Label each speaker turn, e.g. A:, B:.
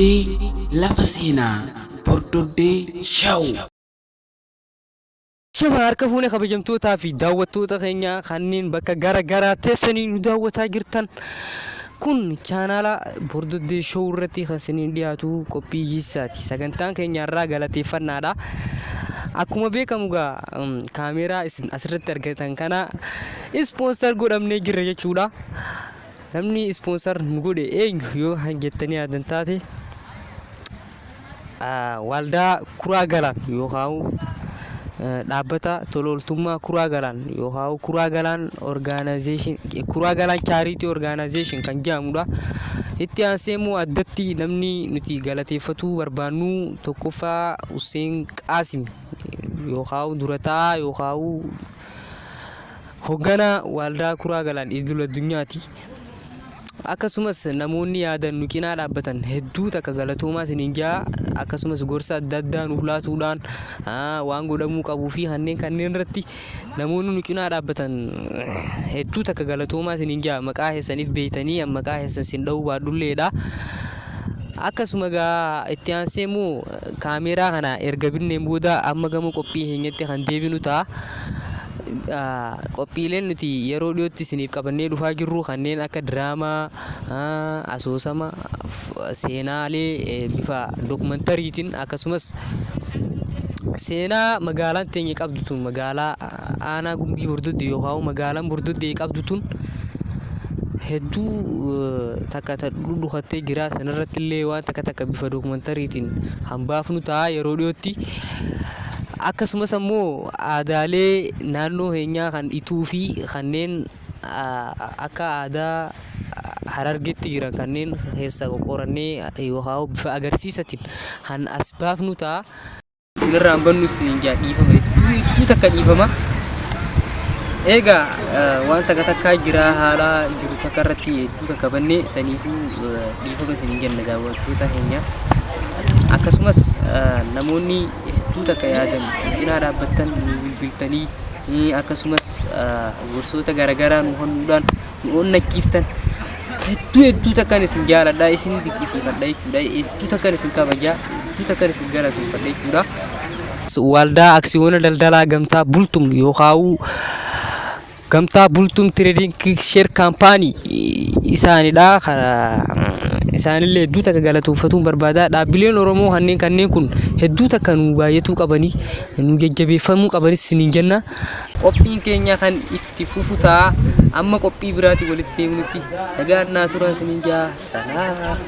A: Bordoddee lafa seenaa Bordoddee Show.
B: Shama harka fuune kabajamtootaa fi daawwattoota keenya kanneen bakka gara garaa teessanii nu daawwataa jirtan kun chaanaala Bordoddee Show irratti kan isiniin dhiyaatu qophii jiissaati. Sagantaan keenya irraa galateeffannaadha. Akkuma beekamu gaa kaameeraa isin asirratti argatan kana ispoonsar godhamnee jirra jechuudha. Namni ispoonsar nu godhe eenyu yoo kan jettanii yaadan taate, waldaa Kuraa Galaan yookaan dhaabbata tola ooltummaa Kuraa Galaan yookaan Kuraa Galaan Organization, Kuraa Galaan Charity Organization kan jedhamudha. Itti aansee immoo addatti namni nuti galateeffatuu barbaannu tokkoffaa Hussein Qaasim yookaan durataa yookaan hogganaa waldaa Kuraa Galaan idil addunyaati. Akkasumas namoonni yaadan nu cinaa dhaabbatan hedduu takka galatoomaa isiniin jaa. Akkasumas gorsa adda addaa nuuf laatuudhaan waan godhamuu qabuu fi kanneen kanneen irratti namoonni nu cinaa dhaabbatan hedduu takka galatoomaa isiniin jaa. Maqaa keessaniif beektanii maqaa keessan isin dha'uu baadhulleedha. Akkasuma gaa itti aansee immoo kaameeraa kana erga binneen booda amma gama qophii keenyatti kan deebinu ta'a. Qophiileen nuti yeroo dhiyootti isiniif qabannee dhufaa jirru kanneen akka diraamaa, asoosama, seenaalee bifa dookumantariitiin, akkasumas seenaa magaalaan teenya qabdu tun, magaalaa aanaa Gumbii Bordoddee yookaan magaalaan Bordoddee qabdu tun hedduu takka dhudhukattee jira. Sanarratti illee waan takka takka bifa dookumantariitiin kan baafnu ta'a yeroo dhiyootti. Akkasumas ammoo aadaalee naannoo keenyaa kan Ituu fi kanneen akka aadaa Harargeetti jiran kanneen keessa qoqqorannee yookaan bifa agarsiisatiin kan as baafnu ta'a. Isinirraa hin bannu isiniin jaa, dhiifama, hedduu hedduu takka dhiifama. Egaa waan takka takkaa jira, haala jiru takka irratti hedduu takka banne, saniifuu dhiifama isiniin jenna, daawwattoota keenya. Akkasumas namoonni hedduu takka yaadan cinaa dhaabbattan, nu bilbiltanii, akkasumas gorsoota garaagaraa nu kennuudhaan nu onnachiiftan, hedduu hedduu takkan isin jaaladha, isin dinqisiifadha jechuudha. Hedduu takkan isin kabaja, hedduu takkan isin galateeffadha jechuudha. Waldaa Aksiyoona Daldalaa Gamtaa Bultum yookaan Gamtaa Bultum Trading Share Company isaanidha. Isaanillee hedduu takka galatoonfatuun barbaada. Dhaabbileen Oromoo kanneen kanneen kun hedduu takka nu baay'atuu qabanii, nu jajjabeeffamuu qabanis isiniin jenna. Qophiin keenya kan itti fufu ta'a. Amma qophii biraatiin walitti deemnutti nagaan naa turaa isiniin jaa. Salaam.